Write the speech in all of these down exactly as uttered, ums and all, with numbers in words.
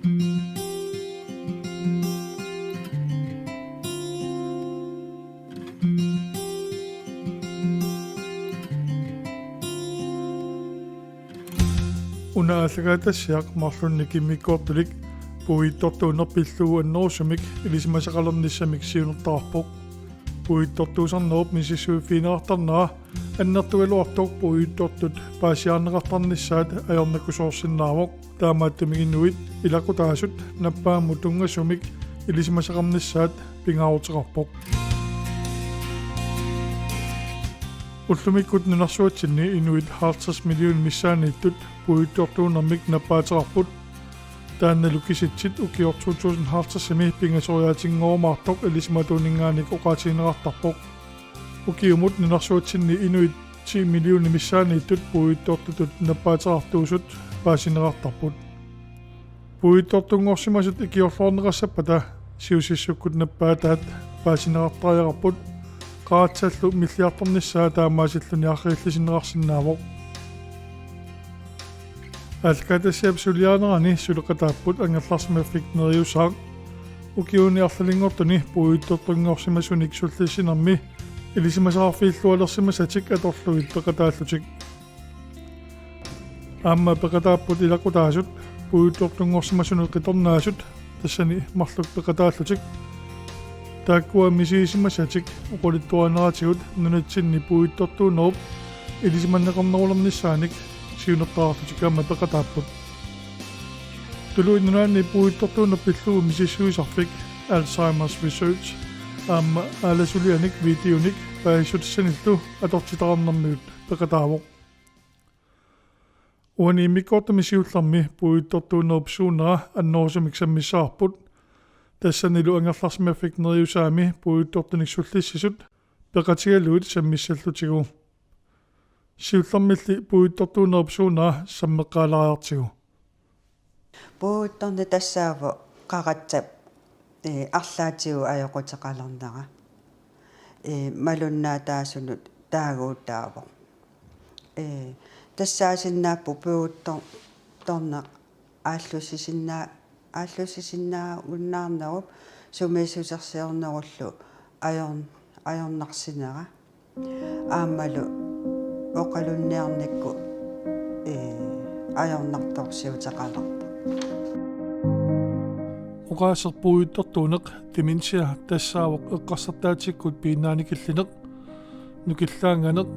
Una aallakaatitassiaq marlunnik immikkoortulik puiittortuuneq pillugu annerusumik ilisimasaqalernissamik siunertarpoq. Puiittortuusarnerup misissuiffigineqartarnera annertugaluartoq puiittortut paasiarneqartarnissaat ajornakusoorsinnaavoq. Taamaattumik inuit ilaqutaasut nappaammut tunngasumik ilisimasaqarnissaat pingaaruteqarpoq. Ullumikkut nunarsuatsinni inuit halvtreds millionit missaanniittut puiittortuunermik nappaateqarput. Taannalu kisitsit ukiortoq to tusind halvtredsimi pingasoriaatinngoorumaartoq ilisimatuuningaanniit oqaatigineqartarpoq. Ukiumut nunarsuatsinni inuit ti millionit missaanniittut puiittortutut nappaateqartuusut paasineqartarput. Puiittortunngorsimasut ikiorluarneqassappata siusissukkut nappaataat paasineqartariaqarput, qaratsallu milliartornissaa taamaasilluni arriillisinneqarsinnaavoq. Aallakaatitassiap suliarinerani suleqataapput angerlarsimaffik Neriusaaq. Ukiuni arlalinngortuni puiittortunngorsimasunik sullissinermi ilisimasaqarfiillualersimasatik atorlugit peqataallutik. Aamma peqataapput ilaqutaasut puiittortunngorsimasunut qitornaasut, tassani marluk peqataallutik. Taakkua misigisimasatik oqaluttuarineratigut nunatsinni puiittortuunerup ilisimaneqarnerulernissaanik siunertaraarlutik aamma peqataapput. Tuluit Nunaanni puiittortuuneq pillugu misissuisarfik Alzheimer's Research aamma aalasulianik videonik paasissutissanillu atortitaqarnermigut peqataavoq. Uani immikkoortumi siullermi puiittortuunerup suunera annerusumik sammissavarput. Tassanilu angerlarsimaffik Neriusaami puiittortunik sullissisut peqatigalugit sammissallutigu. Siullermilli puiittortuunerup suunera sammeqqaalaariartigu. Puiittorneq tassaavoq qaratsap, ee, arlaatigut ajoquteqalernera. Ee, malunnaataasunut taaguutaavoq. Ee, tassaasinnaapput puiittor-, torneq aallussisinnaa-, aallussisinnaagunnaarnerup sumiissusersiornerullu ajor-, ajornarsinera. Aammalu oqalunniarnikkut, ee, ajornartorsiuteqalerpoq. Oqaaseq puiittortuuneq dementia tassaavoq eqqarsartaatsikkut piinnaaniikillineq, nukillaannganeq,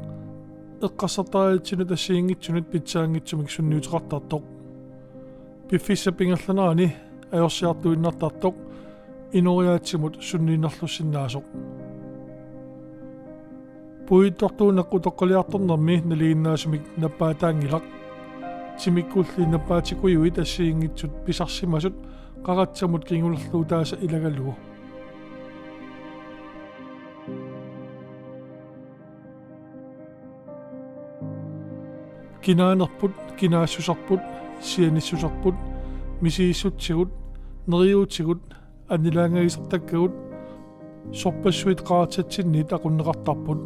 eqqarsartariatsinut assigiinngitsunut pitsaanngitsumik sunniuteqartartoq. Piffissap ingerlanerani ajorsiartuinnartartoq inooriaatsimut sunniinnarlussinnaasoq. Puiittortuuneq utoqqaliartornermi nalinginnaasumik nappaataanngilaq. Timikkulli nappaatikujuit assigiinngitsut pisarsimasut qaratsamut kingulerluutaasa ilagalugu. Kinaanerput, kinaassuserput, sianissuserput, misigissutsigut, neriuutigut, annilaangagisartakkagut, sorpassuit qaratsatsinniit aqunneqartarput.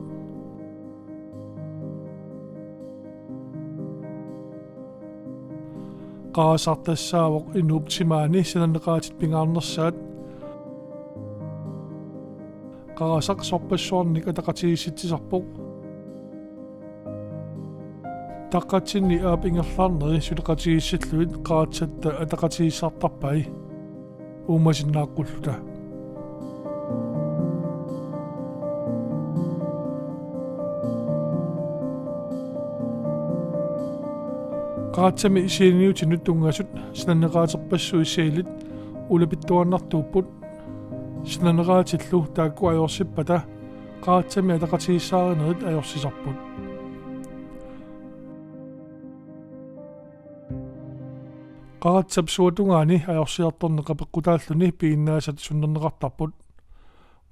Qarasaq tassaavoq inuup timaani sananeqaatit pingaarnersaat. Qarasaq sorpassuarnik ataqatigiissitsisarpoq. Taqqatsinni aap ingerlaarneri suleqatigiissillugit qaratsatta ataqatigiissaartarpai uumasinnaaqqulluta. Qaratsami sianiutinut tunngasut sananeqaaterpassuit cellit ulapittuaannartuupput. Sananeqaatillu taakku ajorsippata qaratsami ataqatigiissaarinerit ajorsisarput. Qaratsap suatungaani ajorsiartorneq apeqqutaalluni piginnaasat sunnerneqartarput.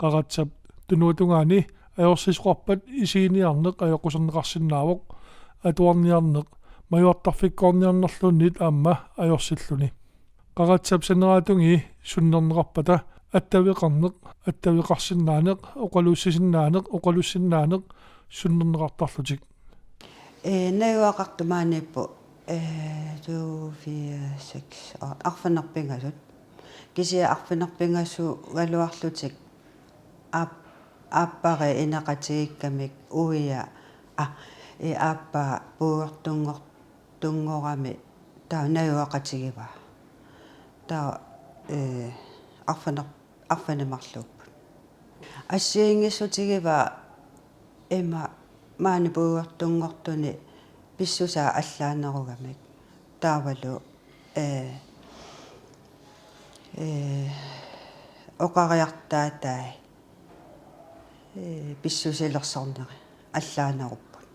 Qaratsap tunuatungaani ajorsisoqarpat isiginiarneq ajoquserneqarsinnaavoq, atuarniarneq, majuartarfikkoorniarnerluunniit aamma ajorsilluni. Qaratsap saneraatungii sunnerneqarpata attaveqarneq, attaveqarsinnaaneq, oqaluussisinnaaneq, oqalussinnaaneq sunnerneqartarlutik. Ee, najugaqartut maaniipput, Eh, to, fire, seks, otte. Arfineq-pingasut. Kisianni arfineq-pingasuugaluarlutik aap-, aappariit ineqatigiikkamik uia, aa, eh, aappaa puigortunngor-, tunngorami taava najugaqatigivaa. Taava, eh, arfineq-, arfineq-marluupput. Assigiinngissutigivaa ima maani puigortunngortuni pissusaa allaanerugamik. Taavalu, eh, eh, oqariartaatai, eh, pissusilersorneri allaanerupput.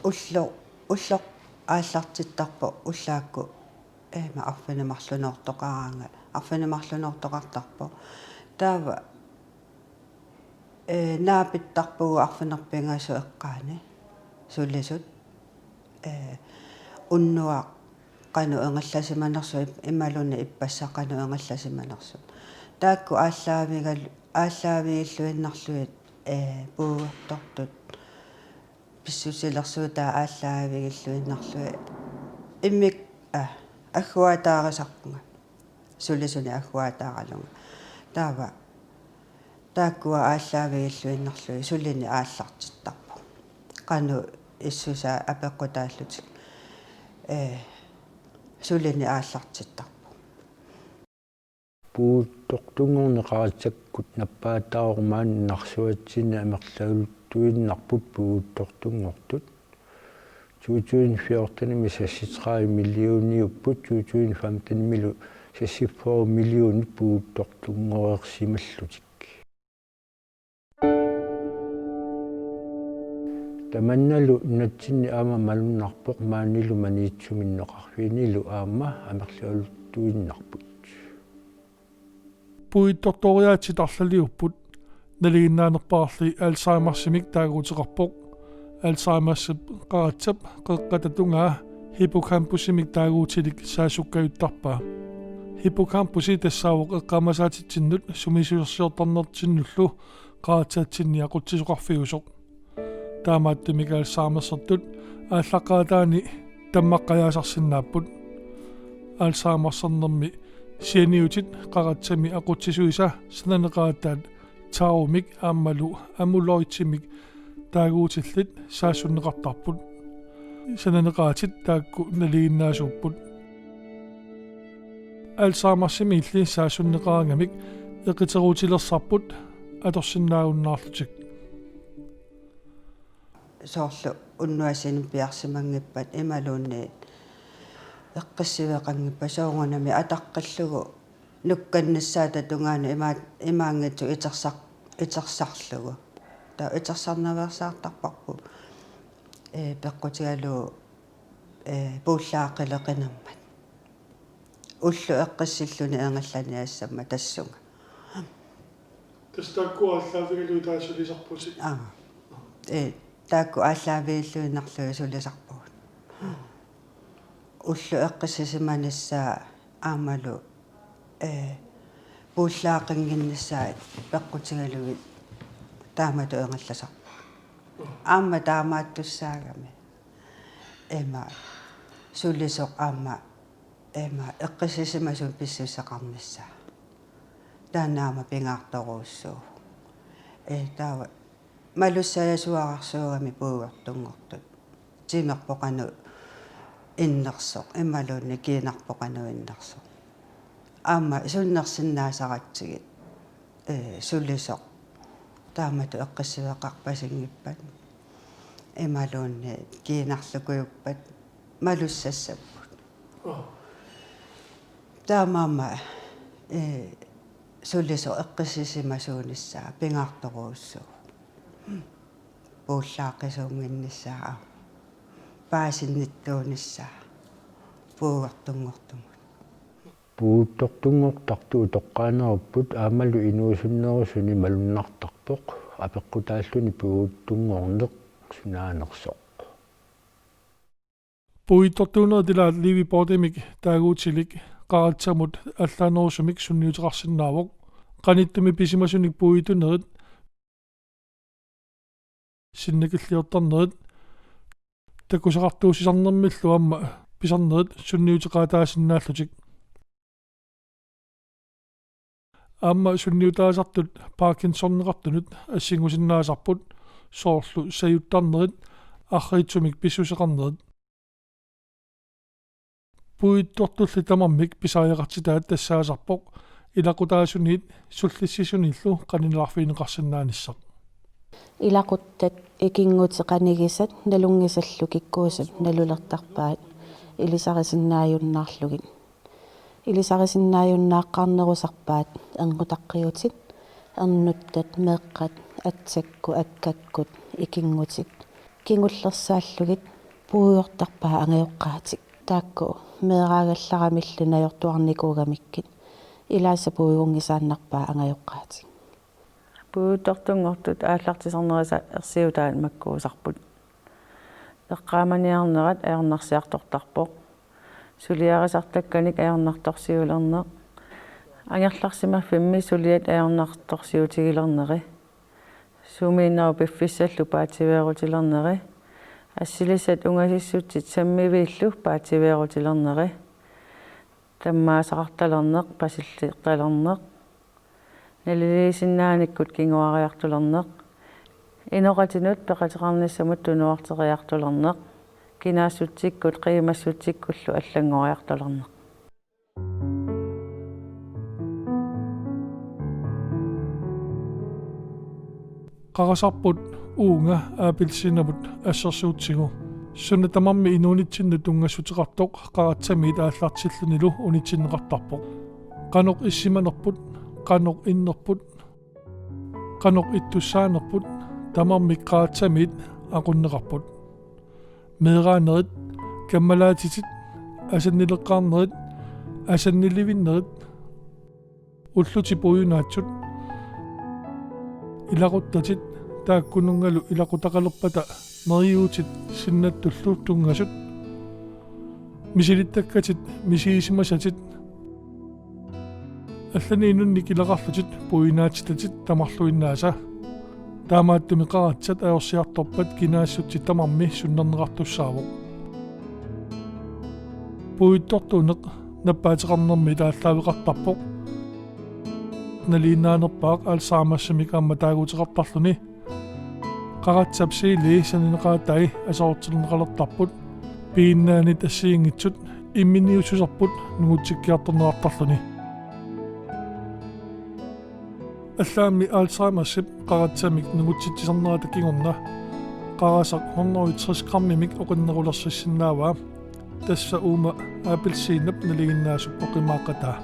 Ulloq, ulloq aallartittarpoq ullaakkut, eh, ima arfineq-marlunoortoqaraangat, arfineq-marlunoortoqartarpoq. Taava, eh, naapittarpugut arfineq-pingasut eqqaani sulisut, eh, unnuaq qanoq ingerlasimanersoq ip-, imaluunniit ippassaq qanoq ingerlasimanersoq. Taakku aallaavigal-, aallaavigilluinnarlugit, eh, puigortortut pissusilersuutai aallaavigilluinnarlugit immik-, aa, agguaataarisarpunga. Sulisunik agguaataaralunga. Taava taakkua aallaavigilluinnarlugit sulineq aallartittarpoq. Qanoq issusaa apeqqutaallutik, eh, sulineq aallartittarpoq. Puiguttortunngorneq qaratsakkut nappaataavoq maani narsuatsinni amerligaluttuinnarput puiguttortunngortut. To tusind fjortenimi seksogtredive millioniupput, to tusind femtenimilu seksogfyrre millionit puiguttortunngoreersimallutik. Tamannalu nunatsinni aamma malunnarpoq maanilu Maniitsuminngaanniit Qaqortumilu aamma amerligaluttuinnarput. Puiguttortuugaatsit arlaliupput, nalinginnaanerpaarli Alzheimersimik taaguuteqarpoq. Alzheimersip qaratsap qeqqata tungaa hippocampusimik taaguutilik saassukkajuttarpaa. Hippocampusi tassaavoq eqqaamasaatitsinnut sumiissusersiortarnertinnullu qaratsatsinni aqutsisoqarfiusoq. Taamaattumik Alzheimersertut aallaqqaataani tammaqqajaasarsinnaapput. Alzheimersernermi sianiutit qaratsami aqutsisuisa sananeqaataat taumik aammalu amyloidimik taaguutillit saassunneqartarput. Sananeqaatit taakku nalinginnaasuupput. Alzheimersimiilli saassunneqaraangamik eqiteruutilersarput atorsinnaagunnaarlutik. Soorlu unnuaq sinippiarsimanngippat imaluunniit eqqissiveqanngippat soorunami ataqqillugu nukkannissaata tungaanut ima-, imaanngitsoq itersar-, itersarlugu. Taava itersarnaveersaartarparput, ee, peqqutigalugu, ee, puullaaqileqinermat. Ulloq eqqissilluni ingerlaniassammat tassunga. Tassa taakku aallaavigalugit taava sulisarputit? Aa. Ee, taakku aallaavigalugit sulisarpugut. Ulloq eqqissisimanissaa aammalu, ee, puullaaqinnginnissaa peqqutigalugit taamatut ingerlasarpugut. Aamma taamaattussaagami. Ima sulisoq aamma ima eqqissisimasumik pissuseqarnissaa. Taanna aamma pingaartorujussuuvoq. Ee, taava malussajasuararsuugami puigortunngortut. Timerput qanoq innersoq, imaluunniit kiinarput qanoq innersoq. Aamma sunnersinnaasaratsigit, ee, sulisoq taamatut eqqissiveqarpasinngippat imaluunniit kiinarlukujuppat malussassapput. Taamaammat, ee, sulisoq eqqissisimasuunissaa pingaartorujussuuvoq. Puullaaqisuunnginnissaa, paasinnittuunissaa puigortunngortumut. Puiguttortunngortartut utoqqaanerupput aammalu inuusunnerusunik malunnartarpoq apeqqutaalluni puiguttunngorneq sunaanersoq. Puiguttortuunerit ilaat leaverbordimik taaguutilik qaratsamut allaanerusumik sunniuteqarsinnaavoq. Qanittumi pisimasunik puiguttunerit, sinnakilliortarnerit, takusaqartuussisarnermillu aamma pisarnerit sunniuteqaataasinnaallutik. Aamma sunniutaasartut Parkinsoneqartunut assingusinnaasarput, soorlu sajuttarnerit, arriitsumik pissuseqarnerit. Puiuttortulli tamarmik pisariaqartitaat tassaasarpoq ilaqutaasuniit sullissisunillu qanillilaarfigineqarsinnaanissaq. Ilaquttat ikinngutit qanigisat nalunngisallu kikkuusut nalulertarpaat ilisarisinnaajunnaarlugit. Ilisarisinnaajunnaaqqaarnerusarpaat ernutaqqiutit, ernuttat, meeqqat, atsakkut, akkakkut, ikinngutit. Kingullersaallugit puiuttortarpaat angajoqqaatik. Taakku meeraagallaramilli najortuarnikuugamikkit ilaasa puigunngisaannarpaat angajoqqaatik. Puiuttortunngortut aallartisarnerisa ersiutaat makkuusarput. Eqqaamaniarnerat ajornarsiartortarpoq. Suliarisartakkanik ajornartorsiulerneq. Angerlarsimaffimmi suliat ajornartorsiutigilerneri. Sumiinnaru piffissallu paatsiveerutilerneri. Assilissat ungasissutsit sammiviillu paatsiveerutilerneri. Tammaasaqartalerneq, pasillertalerneq. Naliliisinnaanikkut kinguariartulerneq. Inoqatinut peqateqarnissamut tunuarteriartulerneq. Kinaassutsikkut qiimassutsikkullu allanngoriartulerneq. Qarasarput uunga appelsiinamut assersuutigalugu. Suna tamarmi inuunitsinnut tunngassuteqartoq qaratsamiit aallartillunilu unitsinneqartarpoq. Qanoq issimanerput, qanoq innerput, qanoq ittussaanerput, tamarmik qaratsamiit aqunneqarput. Meeraanerit, kammalaatitit, asannileqqaarnerit, asannilivinnerit, ullutit puiunaatsut, ilaquttatit, taakkununngalu ilaqutaqalerpata neriuutit sinnattullu tunngasut, misilittakkatit, misigisimasatit, allanik inunnik ilaqarlutit puiunaatsitatit tamarluinnaasa. Taamaattumik qaratsat ajorsiartorpat kinaassutsit tamarmi sunnerneqartussaavoq. Puiuttortuuneq nappaateqarnermiit aallaaveqartarpoq. Nalinginnaanerpaaq Alzheimersimik aamma taaguuteqartarluni. Qaratsap celler sanineqaatai aserorterneqalertarput. Piginnaanit assigiinngitsut imminiussuserput nungutsikkiartorneqartarluni. Allaammi Alzheimersip qaratsamik nungutsitsisarnerata kingorna qarasaq hundrede tres grammimik oqinnerulersissinnaavaa. Tassa uuma appelsiinap nalinginnaasup oqimaaqataa.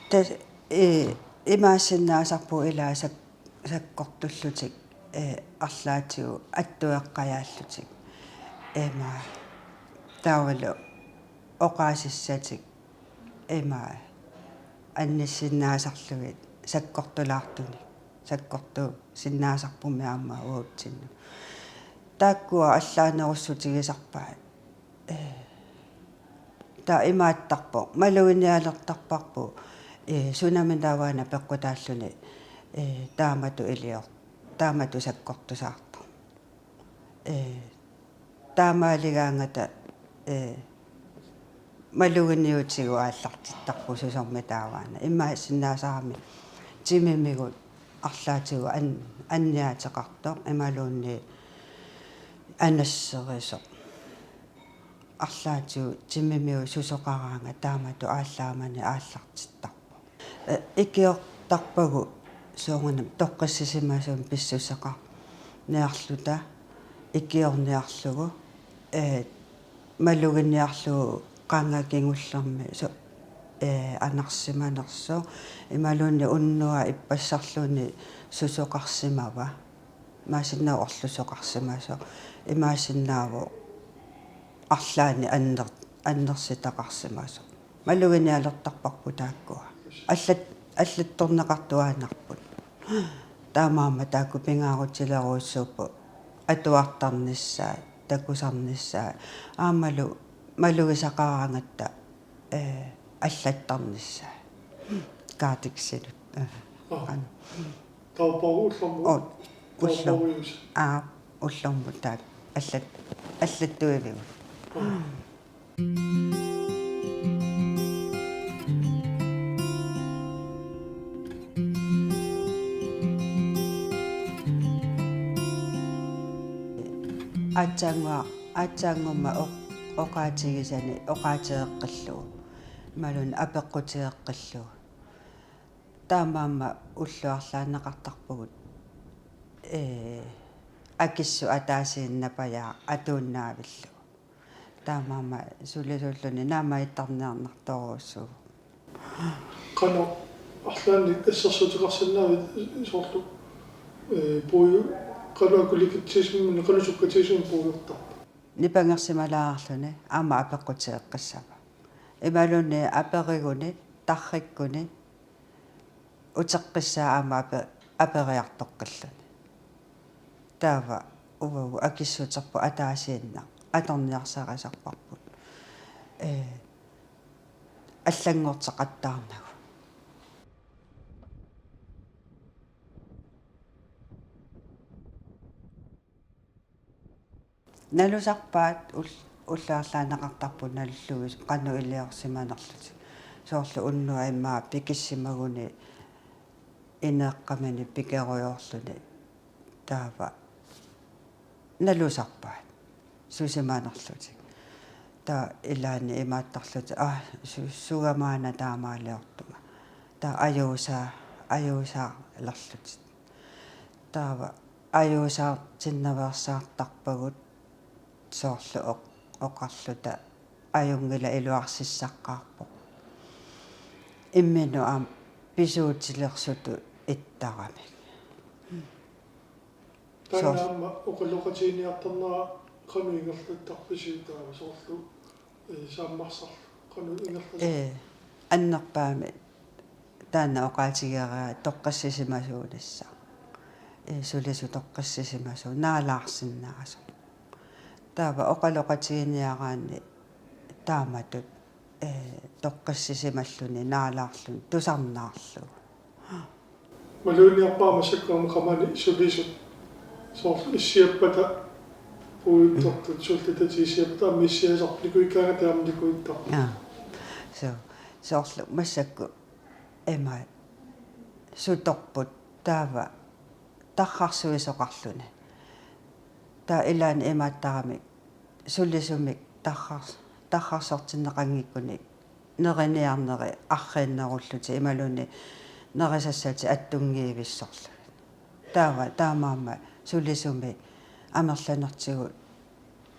Tas-, ee, imaassinnaasarpugut ilaa sak-, sakkortullutik, ee, arlaatigut attueqqajaallutik. Ima taavalu oqaasissatik ima annissinnaasarlugit sakkortulaartunik. Sakkortuusinnaasarpummi aamma uatsinnut. Taakkua allaanerussutigisarpaat. Ee, taava imaattarpoq, maluginialertarparput, ee, sunami taavaana peqqutaalluni, ee, taamatut ilior-, taamatut sakkortusaartoq. Ee, taamaaligaangata, ee, maluginiutigut aallartittarpugut susormi taavaana. Imaassinnaasarami timimigut arlaatigut an-, anniaateqartoq imaluunniit anasserisoq. Arlaatigut timimigut susoqaraangat taamatut aallaamani aallartittarpoq. Ee, ikiortarpagut soorunami toqqissisimasumik pissuseqarniarluta ikiorniarlugu, ee, maluginiarlugu qanga kingullermi su-, ee, anarsimanersoq imaluunniit unnuaq ippassarluni susoqarsimava. Imaassinnaavoq orlusoqarsimasoq. Imaassinnaavoq arlaannik anner-, annersitaqarsimasoq. Maluginialertarparput taakkua. Allat-, allattorneqartuaannarput. Taamaammat taakku pingaarutilerujussuupput atuartarnissaat, takusarnissaat. Aammalu malugisaqaraangatta, ee, allattarnissaat. Kaatiksilut. Ee, Aa. Qanoq. Tauppoq ullormut. Oo, ullor-, Tauppoq uus. Aa, ullormut taak-, Allat-, allattuivigut. Aatsaannguaq, aatsaanngumma oq-, oqaatigisani oqaatigeqqillugu. Imaluunniit apeqqutigeqqillugu. Taamaammat ullut arlaanneqartarpugut, ee, akissut ataasiinnaq pajaaq atuinnaavillugu. Taamaammat sulisuulluni naammagiittarniarnartorujussuuvoq. Qanoq arlaannik assersuuteqarsinnaavit soorlu, ee, puiu-, qanoq akulikkatsigisumik, qanoq sukkatigisumik puigortarpa? Nipangersimalaarluni aamma apeqqutigeqqissama. Imaluunniit aperiguni, tarrikkuni, uteqqissaa aamma ape-, aperiartoqqilluni. Taava uagut akissuterput ataasiinnaq atorniarsarisarparput. Ee, allanngorteqattaarnagu. Nalusarpaat ul-, ullut arlaanneqartarput nalullugu qanoq iliorsimanerlutik. Soorlu unnuaq immaqa pikissimaguni ineeqqamini pikerujoorluni taava nalusarpaat susimanerlutik. Taava ilaanni imaattarlutik, aa, su-, sugamaana taamaaliortunga. Taava ajuusaa-, ajuusaalerlutik. Taava ajuusaartinnaveersaartarpagut soorlu oq-, oqarluta ajunngilaq iluarsissaqqaarpoq. Imminut aamma pisuutilersutut ittaramik. Taanna soor- aamma oqaloqatigiinniartarnera qanoq ingerlattarpisiuk taava soorlu Ee, saammarsarlu. Qanoq ingerlasoq? Ee, annerpaamik taanna oqaatigeraa toqqissisimasuunissaq. Ee, sulisut toqqissisimasuunik naalaarsinnaasoq. Taava oqaloqatigiinniaraanni taamatut, ee, toqqissisimalluni naalaarluni tusarnaarlugu. Malunniarpara massakkut aamma qamani sulisut. Soorlu issiappata puiguttortut, mm, sullitatik issiappata aamma issiasarput nikuikkaangata aamma nikuittarput. Jaa. So-, soorlu massakkut ima sutorput taava tarrarsuisoqarluni. Taava ilaanni imaattarami sulisumik tarrar-, tarrarsortinneqanngikkunik neriniarneri arriinnerullutik imaluunniit nerisassatik attunngivissorlugit. Taava taamaammat sulisumik amerlanertigut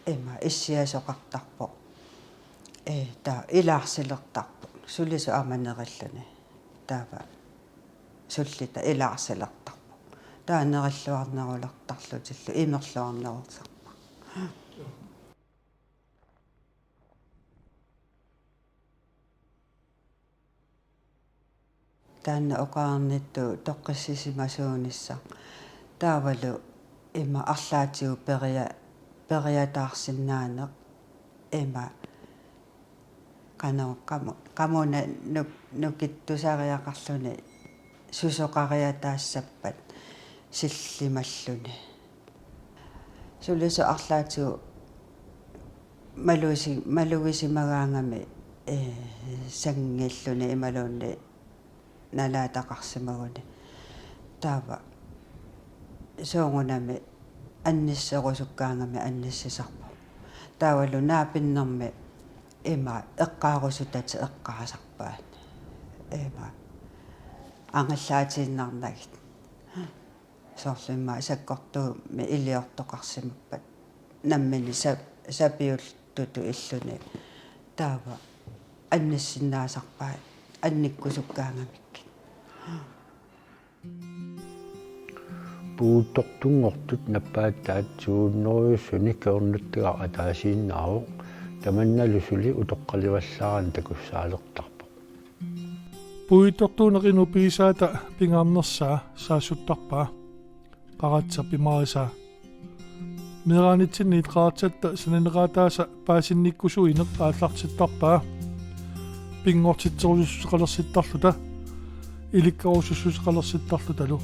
ima issiasoqartarpoq. Ee, taava ilaarsilertarpoq. Sulisut aamma nerilluni. Taava sullita ilaarsilertarpoq. Taava nerilluarnerulertarlutillu imerluarnerusarpoq. Taanna oqarnittut toqqissisimasuunissaq. Taavalu ima arlaatigut peria-, periataarsinnaaneq ima qanoq qamu-, qamuna nuk-, nukittusariaqarluni susoqariataassappat sillimalluni. Sulisut arlaatigut malusi-, malugisimagaangami, ee, sanngilluni imaluunniit nalaataqarsimaguni. Taava soorunami annisserusukkaangami annissisarpoq. Taavalu naapinnermi ima eqqaarusutatik eqqaasarpaat. Ima angallaatiinnarnagit. Soorlu ima sakkortuumik iliortoqarsimappat. Nammineq sa-, sapiultutut illuni. Taava annissinnaasarpaat annikkusukkaangamikkit. Puiguttortunngortut nappaataat to hundrede suni kingornattagaq ataasiinnaavoq, tamannalu suli utoqqalivallaarani takussaalertarpoq. Puiguttortuuneq inuk pigisaata pingaarnersaa saassussuttarpaa. Qaratsap pimarisaa. Meeraanitsinniit qaratsatta sananeqaataasa paasinnikkusuineq aallartittarpaa. Pinngortitserusussuseqalersittarluta, ilikkarusussuseqalersittarlutalu.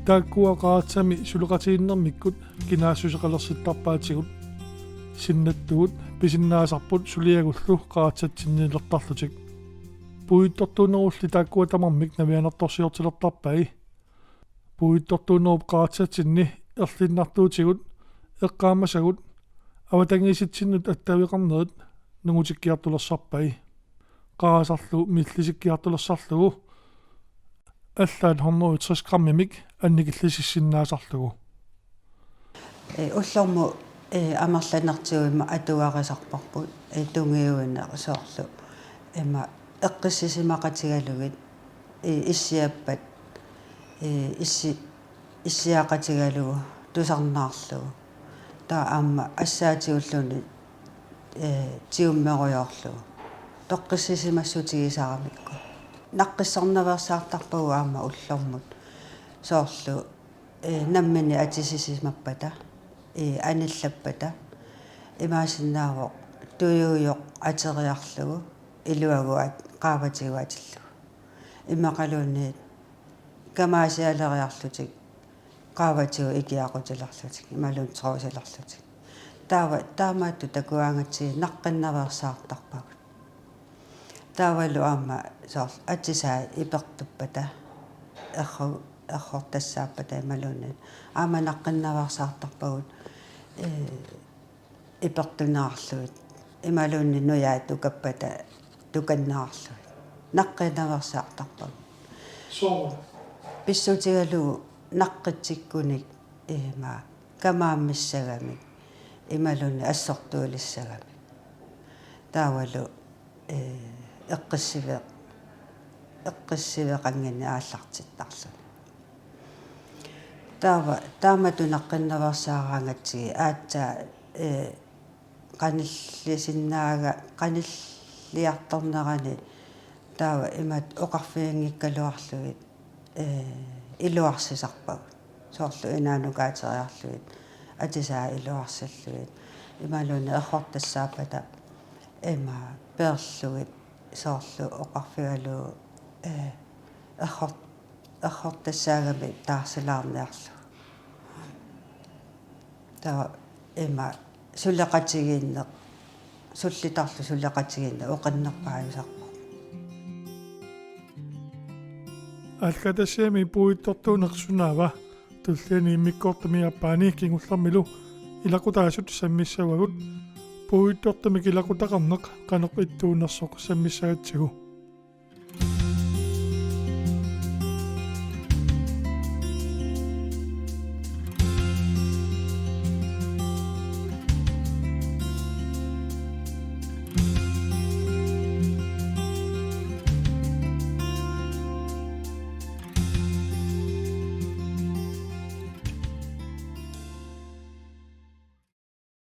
Taakkua qaratsami suleqatigiinnermikkut kinaassuseqalersittarpaatigut. Sinnattugut pisinnaasarput suliagullu qaratsatsinniilertarlutik. Puiuttortuunerulli taakkua tamarmik navianartorsiortilertarpai. Puiuttortuunerup qaratsatsinni erlinnartuutigut, eqqaamasagut, avatangiisitsinnut attaveqarnerit nungutikkiartulersarpai. Qarasarlu millisikkiartulersarlugu allaat hundrede og tres grammimik annikillisissinnaasarlugu. Ee, ullormut, ee, amerlanertigut ima atugarisarparput, ee, tungiuineq soorlu. Ima eqqissisimaqatigalugit, ee, issiappat, ee, issi-, issiaqatigalugu tusarnaarlugu. Taava aamma assaatigulluunniit, ee, tigummerujoorlugu. Toqqissisimassutigisaramikku. Naqqissarnaveersaartarpagut aamma ullormut. Soorlu, ee, nammineq atisisimappata, ee, anillappata. Imaassinnaavoq tujuujoq ateriarlugu iluaguat qaavatigut atillugu. Immaqaluunniit kamaasialeriarlutik qaavatigut ikiaqutilerlutik, imaluunniit truusilerlutik. Taava, taamaattoq takugaangatsigit naqqinnaveersaartarpagut. Taavalu aamma soorlu atisaat ipertuppata, erru-, errortassaappata imaluunniit. Aamma naqqinnaveersaartarpagut, ee, ipertunerarlugit. Imaluunniit nujaat tukappata tukannerarlugit. Naqqinnaveersaartarpagut. Soorlu? Pissutigalugu naqqitsikkunik ima kamaammissagamik. Imaluunniit assortuulissagamik. Taavalu, ee, eqqissive-, eqqissiveqannginneq aallartittarluni. Taava, taamatut naqqinnaveersaaraangatsigit aatsaat, ee, qanillisinnaagami, qanilliartornerani taava imatut oqarfiginngikkaluarlugit, ee, iluarsisarpagut. Soorlu inaanukaateriarlugit, atisaat iluarsillugit, imaluunniit errortassaappata ima peerlugit, soorlu oqarfigalugu, ee, error-, errortassaagamik taarsilaarniarlugu. Taava ima suleqatigiinneq, sullitarlu suleqatigiinneq oqinnerpaajusarpoq. Aallartitassiami puiuttortuuneq sunaava? Tulliani immikkoortumi aappaani kingullermilu ilaqutaasut sammissavagut. Puiuttortumik ilaqutaqarneq qanoq ittuunersoq sammissagatsigu.